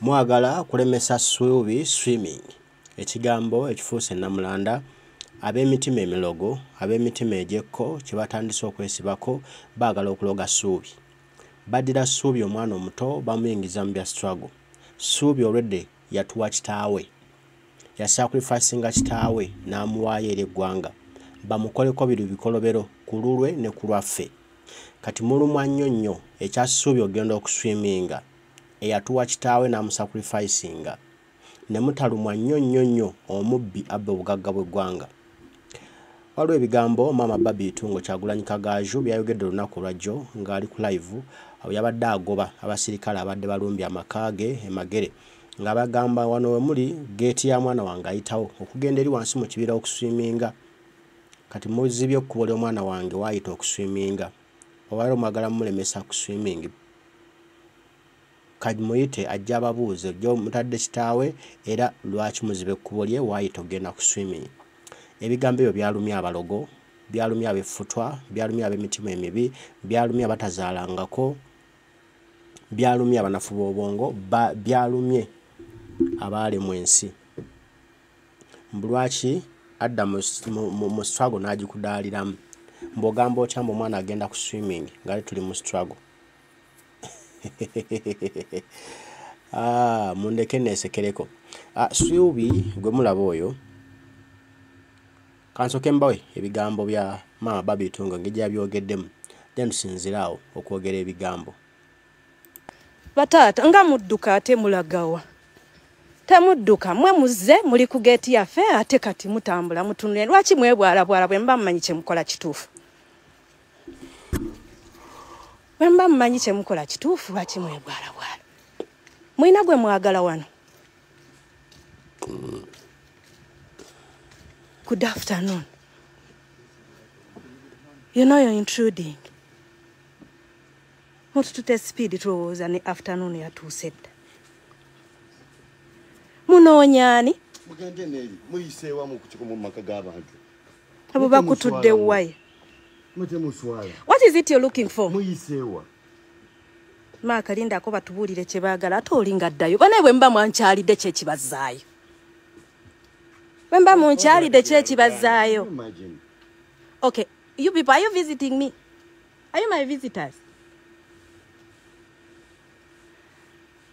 Mwagala kulemesa Ssuubi swimming, ekigambo ekifuuse nnamulanda, ab'emitima emilogo, ab'emitima egy'ekko kye batandise okwesibako baagala okuloga Ssuubi. Baddira Ssuubi omwana omuto bamuyingiza mu bya struggle. Ssuubi already yatuwa kitaawe. Yasacrificinga kitaawe n'amuwaayo eri eggwanga bamukoleko biri bikolobero ku lulwe ne ku lwaffe. Kati mulumwa nnyo nnyo ekya Ssuubi okugenda okuswiminga eyatuwa kitaawe n'amusacrificinga ne mutalumwa nnyo nnyo nnyo omubbi abba obugagga bw'eggwanga. Waliwo ebigambo maama Barbie Itungo Kyagulanyi Kagaaju by'ayogedde olunaku olwajjo ng'ali ku live awo yabadde agoba abasirikale abadde balumbye amaka ge e Magere ng'abagamba wano we muli geeti ya mwana wange ayitawo okugenda eri wansi mu kibira okuswiminga kati muzibye ekkubo ly'omwana wange waayita okuswiminga oba mwagala mumulemesa kuswimingi Kamuyite ajje ababuuze jjo mutadde kitaawe era lwaki muziba ekkubo lye waayita okugenda ku swimming. Ebigambo ebyo byalumye abalogo, byalumye ab'effutwa, byalumye ab'emitima emibi, byalumye abatazaalangako, byalumye abanafu b'obwongo, byalumye abaalemwa ensi. Mbu lwaki adda mu struggle n'agikudaaliramu? Mbu ogamba otya mbu omwana agenda ku swimming ng'ate tuli mu struggle? Ah, mundeke neesekereko. Ah, Ssuubi gwe mulaba oyo kansooke mbawe ebigambo bya maama Barbie Itungo engeri gy'abyogeddemu then tusinziire awo okwogera ebigambo. Bataata nga mudduka ate mulagawa? Temudduka, mwe muzze muli ku geeti yaffe ate kati mutambula mutunule. Lwaki mwebwalabwala bwe muba mumanyi kye mukola kituufu? Bwe muba mumanyi kye mukola kituufu lwaki mwebwalabwala? Mulina gwe mwagala wano? Good afternoon. You know you're intruding. Mututute speed tulowooza ne afternoon yatuuse dda. Munoonya ani? Mugende neeri muyiseewa mu mu maka g'abantu. Abo bakutudde waya. Mute muswala. What is it you're looking for? Muyiseewa. Maaka lindako batubuulire kye baagala ate olinga ddayo. Banaye bwe muba mwankyalidde kye kibazzaayo. Bwe muba munkyalidde kye kibazzaayo. Okay, you people, are you visiting me? Are you my visitors?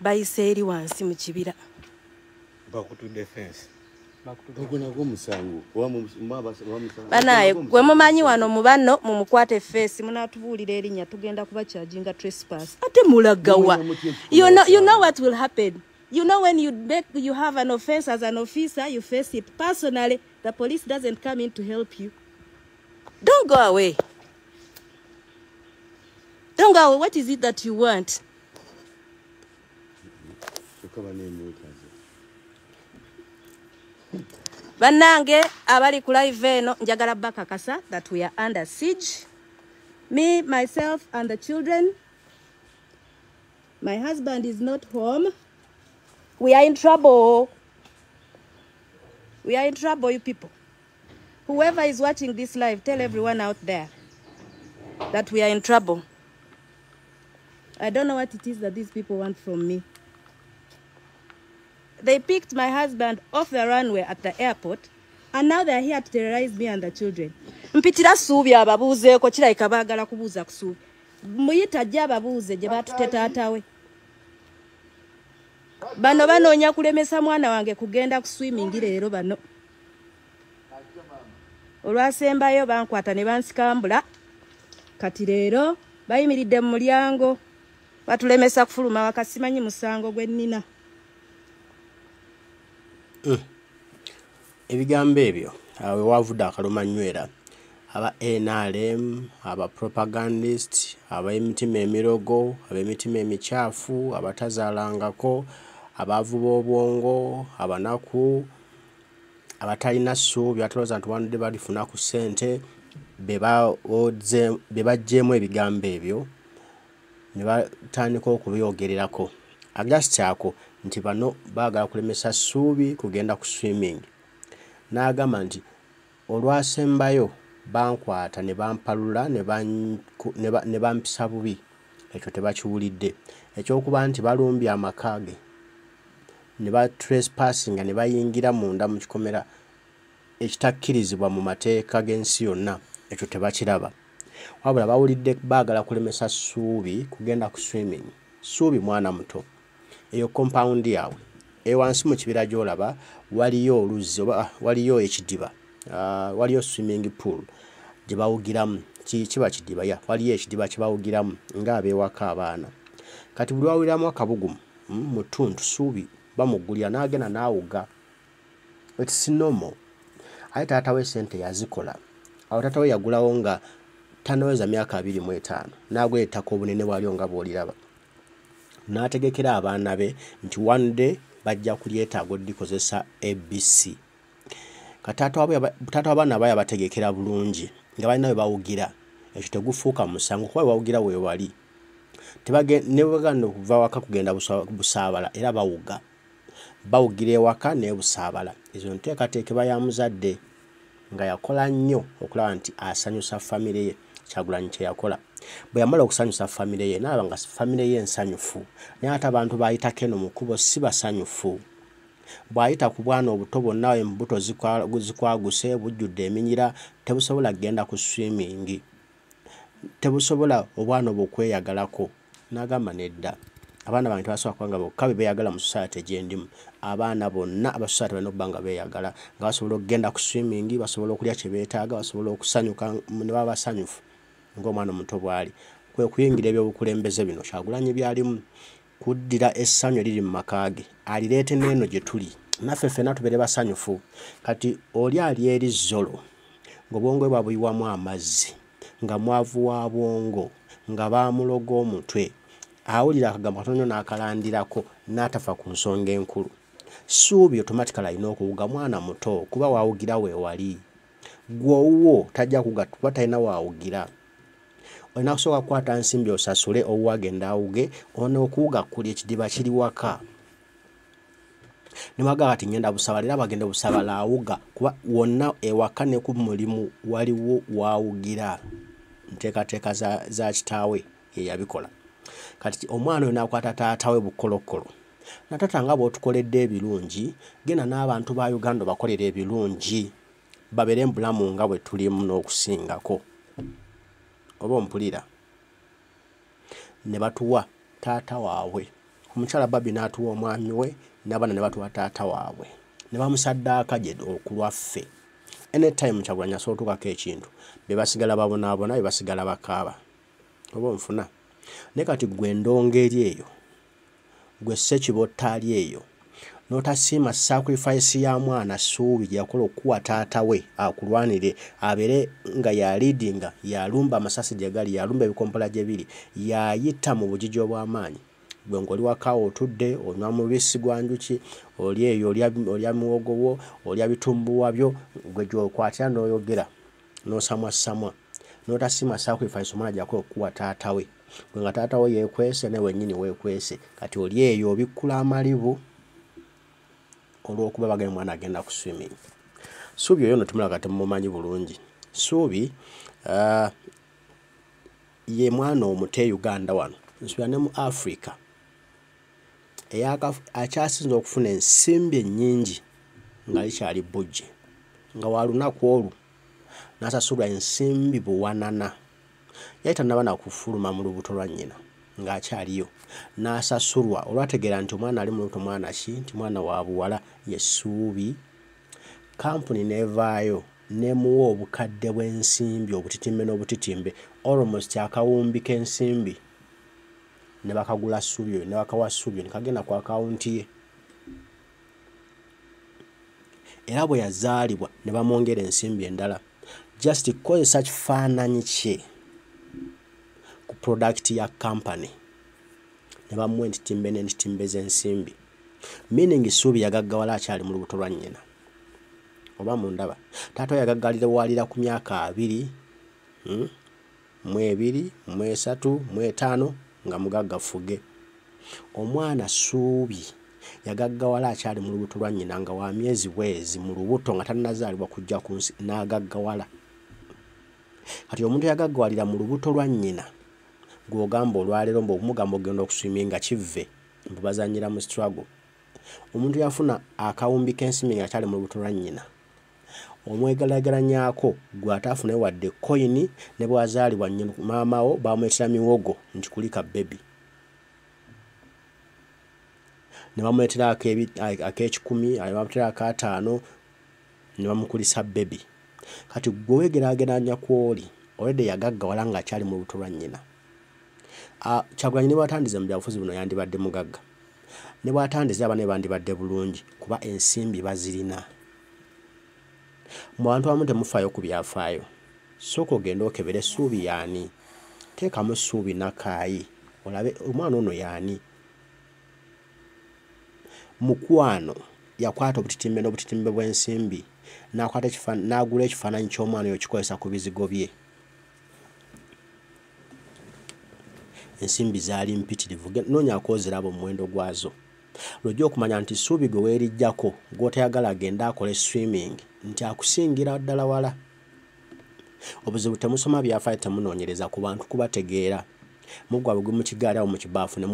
Bayise eri wansi mu kibira. Bakutudde fence. Ogwo nagwo musango. Banaye gwe mumanyi wano mu banno mumukwate face munaatubuulira erinnya tugenda kubakyajinga trespass. Ate mulagawa. You know what will happen. You know when you have an offense as an officer, you face it personally. The police doesn't come in to help you. Don't go away. Don't go away. What is it that you want? Bannange abali ku live eno njagala bakakasa that we are under siege. Me, myself and the children. My husband is not home. We are in trouble. We are in trouble, you people. Whoever is watching this live, tell everyone out there that we are in trouble. I don't know what it is that these people want from me. They picked my husband off the runway at the airport, and now they're here to terrorize me and the children. Mpitira Ssuubi ababuuzeeko kirabika baagala kubuuza ku Ssuubi. Muyita ajje ababuuze gye baatutte taata we. Bano banoonya kulemesa mwana wange kugenda ku swimming leero bano. Olwasembayo bankwata ne bansikambula. Kati leero bayimiridde mu mulyango batulemesa kufuluma waka simanyi musango gwe nnina. Ebigambo ebyo we wavudde akalumannywera aba NRM, aba propagandist, ab'emitima emirogo, ab'emitima emikyafu, abatazaalangako, abaavu b'obwongo, abanaku, abatalina ssuubi, abalowooza nti one day balifuna ku ssente, be baggyeemu ebigambo ebyo ne batandika okubyogererako. Agassi ako nti bano baagala kulemesa Ssuubi kugenda ku swimming. N'agamba nti olwasembayo bankwata ne bampalula ne bampisa bubi, ekyo tebakiwulidde. Ekyokuba nti balumbye amaka ge Ne ba trespassinga ne bayingira munda mu kikomera ekitakkirizibwa mu mateeka g'ensi yonna, ekyo tebakiraba. Wabula bawulidde baagala kulemesa Ssuubi kugenda ku swimming. Ssuubi mwana muto, eyo compound yaabwe eyo wansi mu kibira gy'olaba waliyo oluzzi oba waliyo ekidiba, waliyo swimming pool gye bawugiramu, kiba kidiba ya waliyo ekidiba kye bawugiramu ng'abeewaka abaana. Kati buli wawuliramu akabugumu mu ttuntu, Ssuubi bamuggulira n'agenda n'awuga. It's normal. Aye taata we ssente yazikola. Awo taata we yagulawo nga tannaweza myaka 25, n'agula ettaka obunene bwalyo nga bw'oliraba, n'ategekera abaana be nti one day bajja kulyetaaga oddikozesa ABC. Kati taata w'abaana aba yabategekera bulungi nga balina we bawugira, ekyo tegufuuka musango kuba we bawugira we wali. Ne bwe bagenda okuva waka kugenda Busaabala era bawuga, bawugira ewaka ne Busaabala. Ezo nteekateeka eba ya muzadde nga yakola nnyo okulaba nti asanyusa famire ye. Kyagulanyi kye yakola, bwe yamala okusanyusa famire ye n'alaba nga famire ye nsanyufu, naye ate abantu b'ayitako eno mu kkubo si basanyufu. Bw'ayita ku bwana obuto bwonna embuto zikwaguse, bujjudde eminyira, tebusobola kugenda ku swimming, tebusobola obwana obwo okweyagalako. N'agamba nedda, abaana bange tebasobola kuba nga bokka be beeyagala mu society gye ndimu. Abaana bonna aba society balina okuba nga beeyagala, nga basobola okugenda ku swimming, basobola okulya kye beetaaga, basobola okusanyuka ne baba basanyufu ng'omwana omuto bw'ali. Kwe kuyingira ebyobukulembeze bino Kyagulanyi by'alimu, kuddira essanyu eriri mu maka ge alireete n'eno gye tuli, naffe ffenna tubeere basanyufu. Kati oli ali eri Zolo ng'obwongo bwe babuyiwamu amazzi, nga mwavu wa bwongo, nga baamuloga omutwe, awulira akagambo katono nnyo n'akalandirako n'atafa ku nsonga enkulu. Ssuubi automatically alina okuwuga, mwana muto, kuba waawugira we wali. Ggwe owuwo tajja kuwuga kuba talina waawugira. Olina kusooka kukwata nsimbi osasule owuwo agende awuge, ono okuwuga kuli ekidiba kiri waka. Ne bw'agamba kati ngenda Busaabala, era bw'agenda Busaabala awuga kuba wonna ewaka ne ku mulimu waliwo waawugira. Nteekateeka za kitaawe ye yabikola. Kati omwana oyo n'akwata taata we bukolokolo. Na taata nga bw'otukoledde ebirungi, genda n'abantu ba Uganda obakolere ebirungi, babeere mu bulamu nga bwe tulimu n'okusingako. Oba ompulira? Ne batuwa taata waabwe. Omukyala Barbie n'atuwa omwami we, n'abaana ne batuwa taata waabwe. Ne bamusaddaaka gye ku lwaffe. Anytime Kyagulanyi asobola otuukako ekintu, be basigala babonaabona, be basigala bakaaba. Oba onfuna? Naye kati ggwe endongo eri eyo, ggwe ssekibotta ali eyo, n'otasiima sacrifice ya mwana Ssuubi gye yakola okuwa taata we akulwanire, abeere nga y'aleadinga, y'alumba amasasi gye gali, y'alumba ebikompola gye biri, y'ayita mu bugigi obw'amaanyi. Ggwe ng'oli waka otudde, onywa mubisi gwa njuki, oli eyo olya muwogo wo, olya bitumbuwa byo, ggwe gy'okwatira n'oyogera, n'osamwassamwa, n'otasiima sacrifice omwana gye yakola okuwa taata we. Ggwe nga taata we yeekwese naye wennyini weekwese. Kati oli eyo obikkula amalibu olw'okuba bagambye mwana agenda ku swimming. Ssuubi oyo nno tumulaga temumumanyi bulungi. Ssuubi ye mwana omuto e Uganda wano, nsuubira ne mu Africa, akyasinze okufuna ensimbi ennyingi nga likyali bbujje, nga wa lunaku olwo n'asasulwa ensimbi buwanana. Yali tannaba na kufuluma mu lubuto lwa nnyina ng'akyaliyo, n'asasulwa olwategeera nti omwana ali mu lubuto mwana ki, nti mwana wa buwala ye Ssuubi. Kampuni n'evaayo n'emuwa obukadde bw'ensimbi obutitimbe n'obutitimbe, almost akawumbi k'ensimbi, ne bakagula Ssuubi oyo, ne bakawa Ssuubi oyo, ne kagenda ku akawunti ye. Era bwe yazaalibwa ne bamwongera ensimbi endala, just kukozesa kifaananyi kye ku product ya company, ne bamuwa entitimbe n'entitimbe z'ensimbi. Meaning Ssuubi yagaggawala akyali mu lubuto lwa nnyina. Oba mundaba? Taata we yagaggalira ku myaka 22, 23, 25 nga mugagga ffuge. Omwana Ssuubi yagaggawala akyali mu lubuto lwa nnyina nga wa myezi bwezi mu lubuto nga tannazaalibwa kujja ku nsi, n'agaggawala. Kati omuntu eyagaggawalira mu lubuto lwa nnyina, gw'ogamba olwaleero mbu okumugamba okugenda okuswiminga kivve, mbu bazannyira mu struggle. Omuntu yafuna akawumbi k'ensimbi ng'akyali mu lubuto lwa nnyina, omwegalagalanyaako gwe ataafune wadde koyini, ne bw'azaalibwa maama wo bamuleetera miwogo nti kulika bebi, ne bamuleetera ak'ekikumi, ne bamuleetera ak'ataano, ne bamukulisa bebi. Kati gwe weegeraageranya kw'oli already yagaggawala ng'akyali mu lubuto lwa nnyina. Kyagulanyi ne bw'atandize mu byabufuzi buno yandibadde mugagga, ne bw'atandize abaana be bandibadde bulungi kuba ensimbi bazirina. Mu bantu abamu temufaayo ku byafaayo. Sooka ogende okebere Ssuubi y'ani, teekamu Ssuubi Nakaayi olabe omwana ono y'ani. Mukwano yakwata obutitimbe n'obutitimbe bw'ensimbi n'akwata n'agula ekifaananyi ky'omwana oyo kikozesa ku bizigo bye. Ensimbi zaali mpitirivu, noonyaako oziraba omuwendo gwazo. Lw'ojja okumanya nti Ssuubi gwe weerijjako gw'otayagala agende akole swimming nti akusingira ddala wala. Obuzibu temusoma byafaayo, temunoonyereza ku bantu kubategeera. Muggwa bugwi mu kigaali awo mu kibaafu ne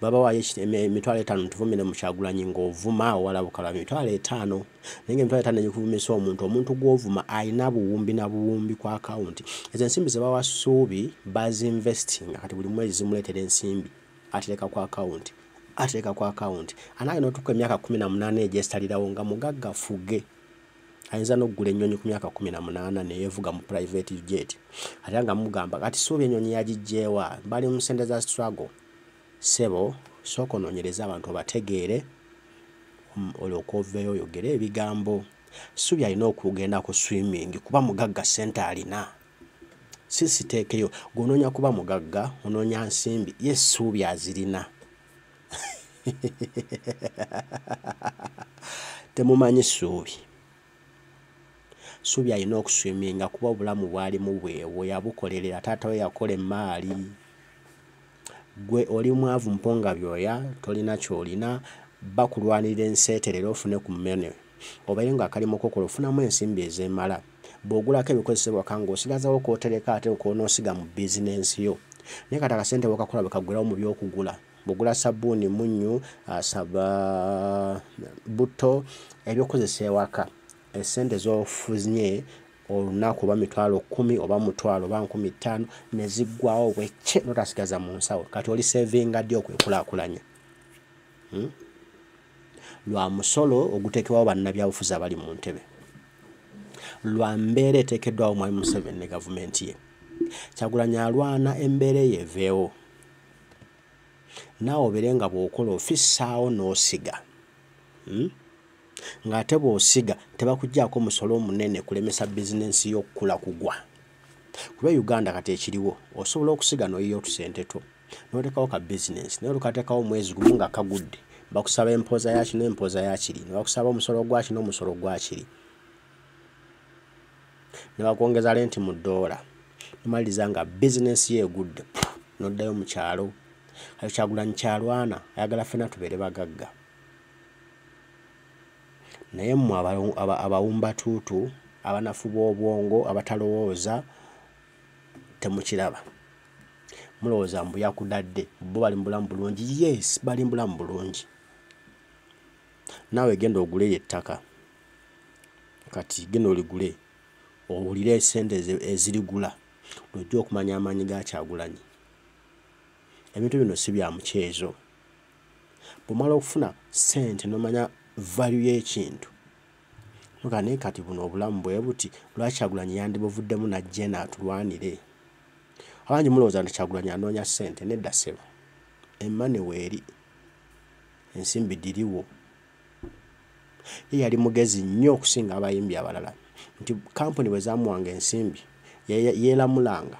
babawaayo 50,000 ntuvumire mu Kyagulanyi ng'ovuma owalabuka lwa 50,000. Naye nga 50,000 egikuvumisa omuntu, omuntu gw'ovuma alina buwumbi na buwumbi ku akawunti. Ezo ensimbi ze bawa Ssuubi bazinvestinga, kati buli mwezi zimuleetera ensimbi atereka ku akawunti, atereka ku akawunti. Anaaye n'otuuka emyaka 18 egyesalirawo nga mugagga fuge. Ayinza n'okugula ennyonyi ku myaka 18 ne yeevuga mu private jet. Ate nga mugamba kati Ssuubi ennyonyi yagiggyeewa, bali mu ssente za struggle. Ssebo sooka onoonyereze abantu obategeere, olyoke oveeyo oyogere ebigambo. Ssuubi alina okugenda ku swimming kuba mugagga ssente alina. Si siteekeyo, gw'onoonya kuba mugagga, onoonya nsimbi, ye Ssuubi azirina. Temumanyi Ssuubi. Ssuubi alina okuswiminga kuba obulamu bw'alimu bwebwo yabukolerera, taata we yakola emmaali. Gwe oli mwavu mponga byoya, tolina ky'olina, bakulwanirira enseeterere ofune ku mmere. Obeere ng'akalimu kokola ofunamu ensimbi ezeemala. Bw'ogulako ebikozesebwa waka ng'osigazawo k'otereka ate k'onoosiga mu bizinensi yo. Naye kati akasente bw'okakola bwe kaggwerawo mu by'okugula. Bw'ogula sabbuuni, munnyu, butto, ebyokukozesa ewaka, essente z'ofunye olunaku oba 10,000 oba 1,000 oba 5,000 ne ziggwawo bwekye n'otasigaza mu nsawo. Kati oli sevinga ddi okwekulaakulanya? Lwa musolo oguteekebwawo bannabyabufuzi abali mu ntebe, lwa mbeera eteekeddwawo Mwami Museveni ne gavumenti ye. Kyagulanyi alwana embeera eyo eveewo, naawe obeere nga bw'okola ofissaawo n'osiga. Ng'ate bw'osiga tebakuggyaako musolo omunene kulemesa bizinensi yo okukula kugwa. Kuba Uganda kati ekiriwo, osobola okusiga n'oyiya otusente two n'oteekawo ka bizinensi, naye olukateekawo omwezi gumu nga kagudde, bakusaba empooza ya kino empooza ya kiri, ne bakusaba omusolo gwa kino omusolo gwa kiri, ne bakwongeza renti mu ddoola, nomaliriza nga bizinensi yo egudde, n'oddayo mu kyalo. Kati Kyagulanyi kyalwana, ayagala ffenna tubeere bagagga. Naye mmwe abawumbatuutu, abanafu b'obwongo, abatalowooza, temukiraba. Mulowooza mbu yakudadde, bo bali mu bulamu bulungi. Yes, bali mu bulamu bulungi. Naawe genda oguleyo ettaka. Kati genda oligule, owulire essente ezirigula, lw'ojja okumanya amaanyi ga Kyagulanyi. Ebintu bino si bya mukyezo. Bw'omala okufuna ssente n'omanya value y'ekintu, noga naye kati buno obulamu bwe buti, lwaki Kyagulanyi yandibuvuddemu n'ajja eno atulwanire? Abangi mulowooza nti Kyagulanyi anoonya ssente, nedda ssebo. Emmane weeri, ensimbi diriwo. Ye yali mugezi nnyo okusinga abayimbi abalala nti kampuni bwe zaamuwanga ensimbi yeeramulanga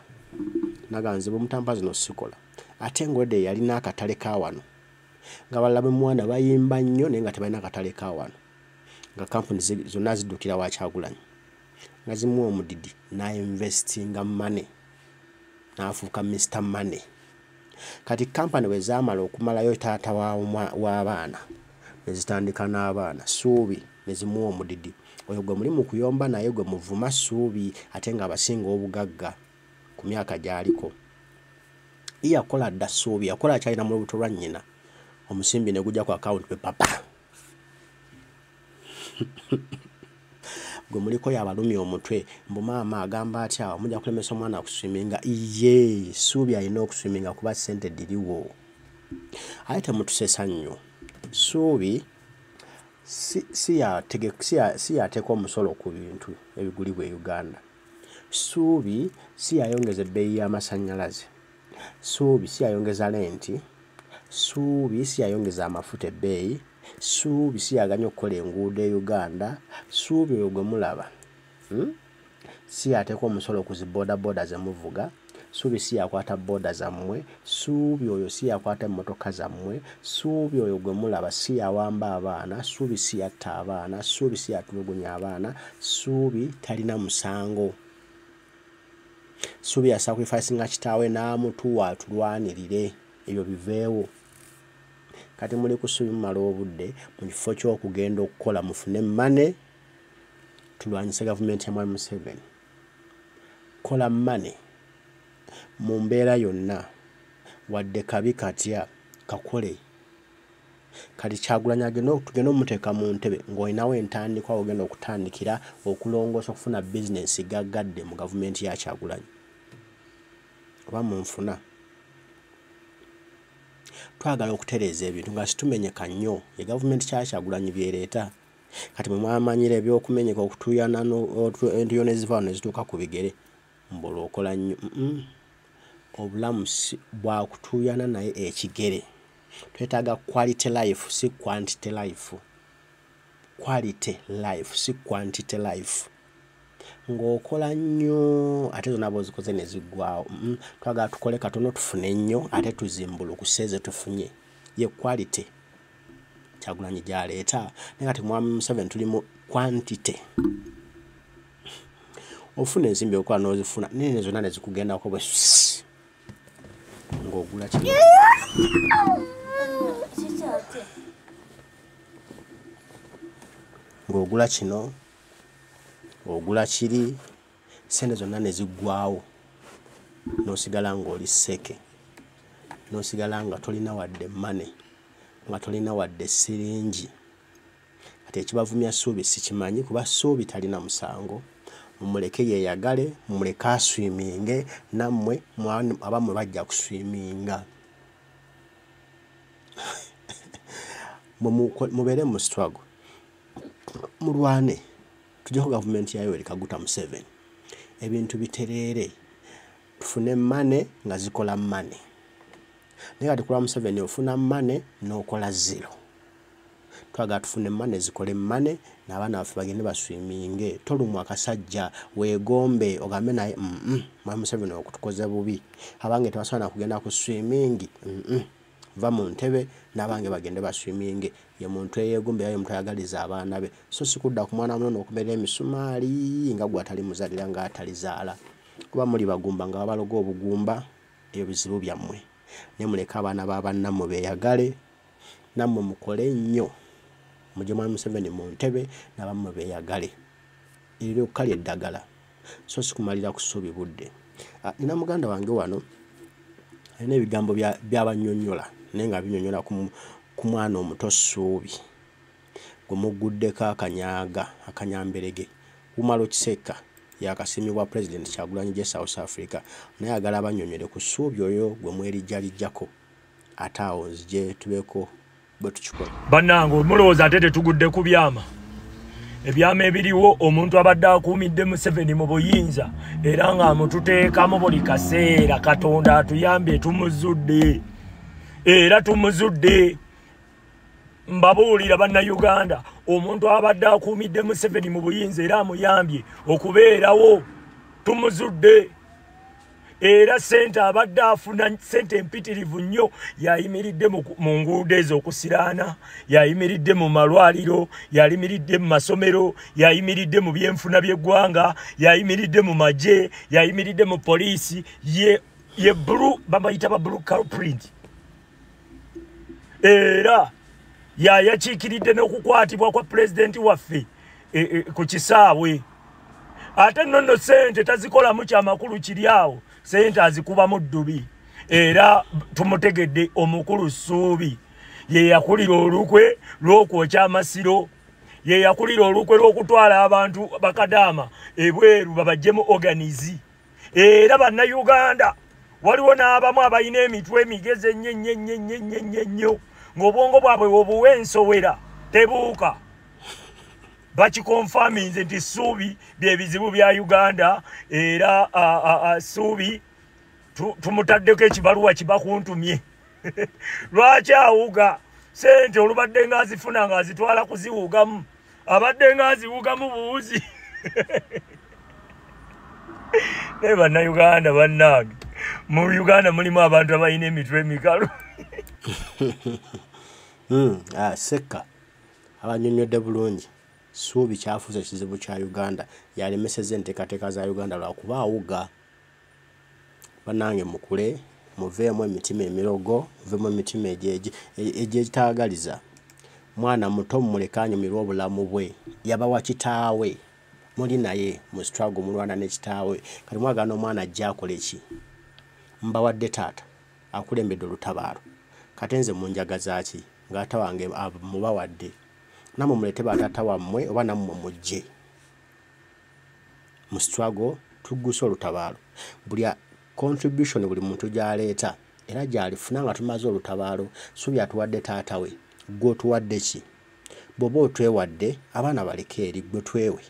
n'agamba nze bwe mutampa zino sikola. Ate ng'olwedde yalina akatale ka wano, nga balala bwe muwana bayimba nnyo naye nga tebalina katale ka wano, nga kampuni zonna ziddukira wa Kyagulanyi, nga zimuwa omudidi n'ainvestinga money, n'afuuka Mr Money. Kati kampani bwe zaamala okumalayo taata w'abaana ne zitandika n'abaana Ssuubi ne zimuwa omudidi. Oyo gwe muli mu kuyomba naye gwe muvuma Ssuubi ate ng'abasinga obugagga ku myaka gy'aliko. Ye yakola dda Ssuubi, yakola akyalina mu lubuto lwa nnyina. Omusimbi ne gujja ku account pe papa. Gwe muliko y'abalumi omutwe mbu maama agamba atya mujja kulemesa omwana okuswiminga. Ye Ssuubi alina okuswiminga kuba ssente diriwo. Aye temutusesa nnyo. Ssuubi si yateeka omusolo ku bintu ebigulibwa e Uganda. Ssuubi si yayongeza ebbeeyi y'amasannyalaze. Ssuubi si yayongeza lenti. Ssuubi si yayongeza amafuta ebbeeyi. Ssuubi si yaganya okukola enguudo e Uganda. Ssuubi oyo gwe mulaba si yateeka omusolo ku zi bodaboda ze muvuga. Ssuubi si yakwata boda zammwe. Ssuubi oyo si yakwata emmotoka zammwe. Ssuubi oyo gwe mulaba si yawamba abaana. Ssuubi si yatta abaana. Ssuubi si yatulugunya abaana. Ssuubi talina musango. Ssuubi yasacrificinga kitaawe n'amutuwa atulwanirire ebyo biveewo. Kati muli ku Ssuubi mumala obudde mu kifo ky'okugenda okukola mufune money tulwanyise gavumenti ya Mwami Museveni. Kola money mu mbeera yonna wadde kabi katya kakole. Kati Kyagulanyi tugenda omuteeka mu ntebe ng'olinawo entandikwa ogenda okutandikira okulongoosa okufuna bizinensi gaggadde mu gavumenti ya Kyagulanyi. Oba munfuna. Twagala okutereeza ebintu nga situmenyeka nnyo. Ye gavumenti kya Kyagulanyi byereeta. Kati mwe mwamanyira eby'okumenyeka okutuuyana entuuyo ne ziva wano ne zituuka ku bigere mbu olwokola nnyo. Obulamu si bwa kutuuyana naye ekigere. Twetaaga quality life si quantity life. Quality life si quantity life. Ng'okola nnyo ate zonna bw'ozikoze ne ziggwaawo. Twagala tukole katono tufune nnyo ate tuzimbulukuse ze tufunye. Ye quality Kyagulanyi gy'aleeta. Naye kati Mwami Museveni tuli mu quantity. Ofuna ensimbi okukola n'ozifuna nene zonna ne zikugendako bwe ng'ogula kino. Ng'ogula kino, ogula kiri, ssente zonna ne ziggwaawo n'osigala ng'oli sseke, n'osigala nga tolina wadde money, nga tolina wadde siringi. Kati ekibavumya Ssuubi sikimanyi kuba Ssuubi talina musango. Mumuleke yeeyagale, mumuleke aswiminge, nammwe abammwe bajja kuswiminga. Mubeere mu struggle, mulwane, tujjeko gavumenti ya Yoweri Kaguta Museveni. Ebintu bitereere, tufune money nga zikola money. Naye kati kulwa Museveni ofuna money n'okola zero. Twagala tufune money zikole money n'abaana baffe bagende baswiminge. Tolumwa akasajja weegombe ogambe naye Mwami Museveni okutukoze bubi. Abange tebasobola kugenda ku swimming. Va mu ntebe n'abange bagende baswiminge. Ye muntu eyeegomba era ye muntu ayagaliza abaana be. So si kudda ku mwana muno n'okumera emisumaali nga gwe atali muzaalira ng'atalizaala. Kuba muli bagumba nga babaloga obugumba, ebyo bizibu byammwe. Naye muleke abaana ba bannammwe beeyagale, nammwe mukole nnyo. Mujje Mwami Museveni mu ntebe n'abammwe beeyagale. Eryo lyokka lye ddagala. So si kumalira ku Ssuubi budde. Nina muganda wange wano alina ebigambo by'abannyonnyola naye nga binnyonnyola ku mwana omuto Ssuubi gwe mugguddeko akanyaaga akanyamberege. Umar Kisekka yakasiimibwa Pulezidenti Kyagulanyi gye South Africa naye ayagala abannyonnyole ku Ssuubi oyo gwe mwerijjalijjako. Ate awo nzije tubeeko bwe tukikola. Bannange mulowooza ate tetugudde ku byama. Ebyama ebiriwo omuntu abadde akuumidde Museveni mu buyinza era ng'amututeekamu buli kaseera. Katonda atuyambye tumuzudde. Era tumuzudde. Mbabuulira bannayuganda, omuntu abadde akuumidde Museveni mu buyinza era amuyambye okubeerawo tumuzudde. Era ssente abadde afuna ssente empitirivu nnyo, yayimiridde mu nguudo ezo okusiraana, yayimiridde mu malwaliro, yayimiridde mu masomero, yayimiridde mu byenfuna by'eggwanga, yayimiridde mu magye, yayimiridde mu poliisi. Ye blue babayita ba blue culprit. Era yayakiikiridde n'okukwatibwa kwa pulezidenti waffe ku kisaawe. Ate nno ssente tazikolamu kyamakulu kiri awo, ssente azikubamu ddubi. Era tumutegedde omukulu Ssuubi Ye yakulira olukwe lw'okwokya amasiro, ye yakulira olukwe lw'okutwala abantu bakadaama ebweru babaggyemu organizi. Era bannayuganda waliwo n'abamu abalina emitwe emigezi ennyo ennyo ennyo ennyo ennyo ennyo ennyo ng'obwongo bwabwe obuwa ensowera tebuuka. Bakikonfaminze nti Ssuubi bye bizibu bya Uganda, era Ssuubi tumutaddeko ekibaluwa kibakuntumye. Lwaki awuga sente olubadde ng'azifuna ng'azitwala kuziwugamu, abadde ng'aziwugamu buwuzi. Naye bannayuganda bannange, mu Uganda mulimu abantu abalina emitwe emikalu. Sekka abannyonnyodde bulungi. Ssuubi kyafuuse ekizibu kya Uganda, yalemesezza enteekateeka za Uganda lwakuba awuga. Bannange mukule, muveemu emitima emirogo, muveemu emitima egyetaagaliza. Mwana muto mumuleke anyumirwe obulamu bwe, yabawa kitaawe, muli naye mu struggle, mulwana ne kitaawe. Kati mwagala omwana ajje akole ki? Mbawadde taata akulembedde olutabaalo, kati nze munjagaza ki ng'ata wange mubawadde? Nammwe mulete bataata wammwe oba nammwe mujje mu struggle, tugguse olutabaalo. Buli contribution buli muntu gy'aleeta era gy'alifuna nga tumaze olutabaalo. Ssuubi atuwadde taata we, ggwe otuwadde ki? Bw'oba otwewadde abaana baleke eri, ggwe twewe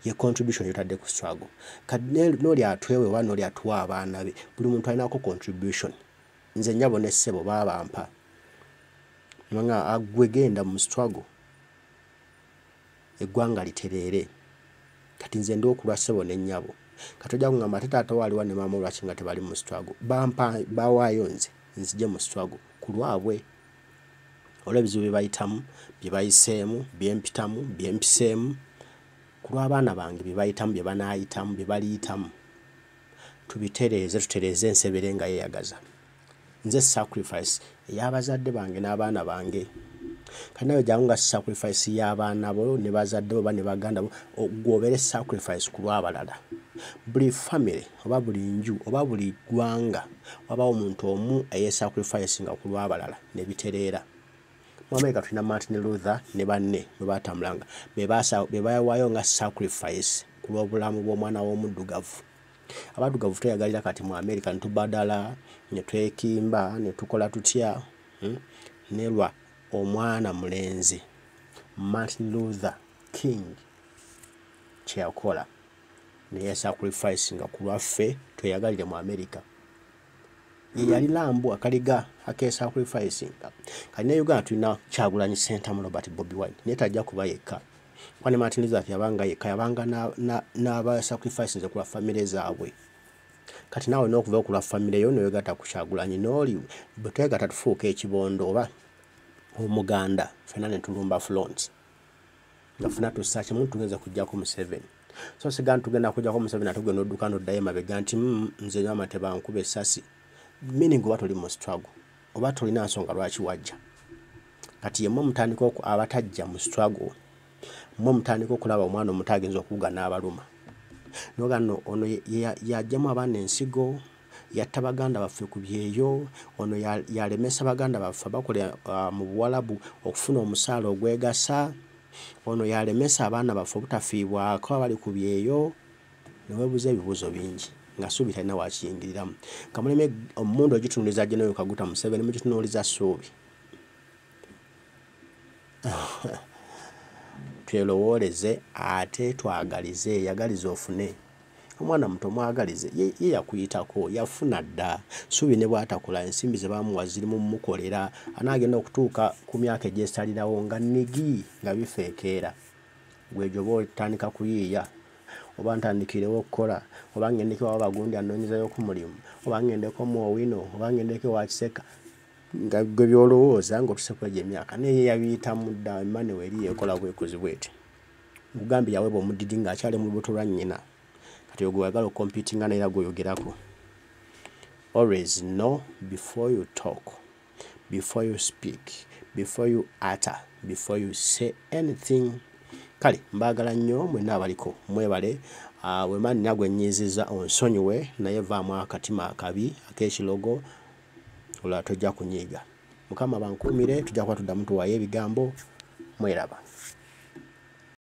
ye contribution gy'otadde ku struggle. Kati n'oli atwewe oba n'oli atuwa abaana be, buli muntu alinako contribution. Nze nnyabo ne ssebo baabampa nga ggwe genda mu struggle eggwanga litereere. Kati nze ndi okulwa ssebo ne nnyabo. Kati ojja kungamba ate taata wo aliwa ne maama lwaki nga tebali mu struggle? Bampa bawaayo nze nzije mu struggle ku lwabwe olw'ebizibu bye bayitamu, bye bayiseemu, bye mpitamu, bye mpiseemu, ku lw'abaana bange bye bayitamu, bye banaayitamu, bye baliyitamu. Tubitereeze, tutereeze ensi ebeere nga yeeyagaza. Nze sacrifice ey'abazadde bange n'abaana bange. Kati nawe jangu nga sacrifice y'abaana bo ne bazadde bo oba ne baganda bo, ggwe obeere sacrifice ku lw'abalala. Buli family oba buli nju oba buli ggwanga wabawo omuntu omu eyeesacrifice nga ku lw'abalala ne bitereera. Mu America tulina Martin Luther ne banne bwe baatambulanga, be baawaayo nga sacrifice ku lw'obulamu bw'omwana w'omuddugavu. Abaddugavu tweyagalira kati mu America ne tubadala, ne twekimba, ne tukola tutya, ne lwa omwana mulenzi Martin Luther King kye yakola ne yeesacrifice nga ku lwaffe tweyagalire mu America. Ye yali lambu akaliga akeesacrificinga. Kati ne Uganda tulina Kyagulanyi Ssentamu Robert Bobi Wine, naye tajja kuba yekka. Kuba ne Martin Luther yabanga yekka, yabanga n'abasacrificinze ku lwa famire zaabwe. Kati naawe n'okuva ku lwa famire yo ne weegatta ku Kyagulanyi n'oli, bwe twegatta tufuuka ekibondo oba omuganda, ffenna ne tulumba front. Nga ffenna tussa kimu tugenze kuggyako Museveni. So sigala tugenda kuggyako Museveni ate gwe n'odduka n'oddayo emabega nti nze maama tebankuba essasi. Meaning oba toli mu struggle, oba tolina nsonga lwaki wajja. Kati ye mmwe mutandika abatajja mu struggle, mmwe mutandika okulaba omwana omuto agenza okuwuga n'abaluma. N'ogamba nno ono yaggyamu abaana ensigo, yatta baganda baffe ku byeyo, ono yalemesa baganda baffe abakola mu Buwalabu okufuna omusaala ogwegasa, ono yalemesa abaana baffe obutafiibwako abali ku byeyo. Ne weebuuza ebibuuzo bingi nga Ssuubi talina waakiyingiriramu. Nga muleme ommundu ogitunuuliza General Kaguta Museveni, mugitunuuliza Ssuubi. Twerowooleze ate twagalize, yagaliza ofune. Omwana muto mwagalize, ye yakuyitako, yafuna dda. Ssuubi ne bw'atakula ensimbi ze baamuwa ziri mu mmukolera, anaagenda okutuuka ku myaka egyesalirawo nga nnigi nga bifeekeera. Ggwe gy'oba otandika kuyiiya, oba ntandikirewo okukola, oba ngendeko ewa bagundi annoonyezayo ku mulimu, oba ngendeko mu Owino, oba ngendeko ewa Kiseka, nga ggwe by'olowooza ng'otuuse ku egyo emyaka. Naye ye yabiyitamu dda, Emmanuel eri yeekola bwekuzi bw'eti. Nkugambye yaweebwa omudidi ng'akyali mu lubuto lwa nnyina. Kati ogwo gw'oyagala okukompitinga naye era gw'oyogerako. Always know before you talk, before you speak, before you utter, before you say anything. Kale mbaagala nnyo mwenna abaliko, mwebale. Bwe mba nina gwe nnyiizizza onsonyiwe, naye vaamu akatima akabi ak'ekilogo, olulala tojja kunyiiga. Mukama bankuumire, tujja kuba tuddamu tuwaayo ebigambo. Mweraba.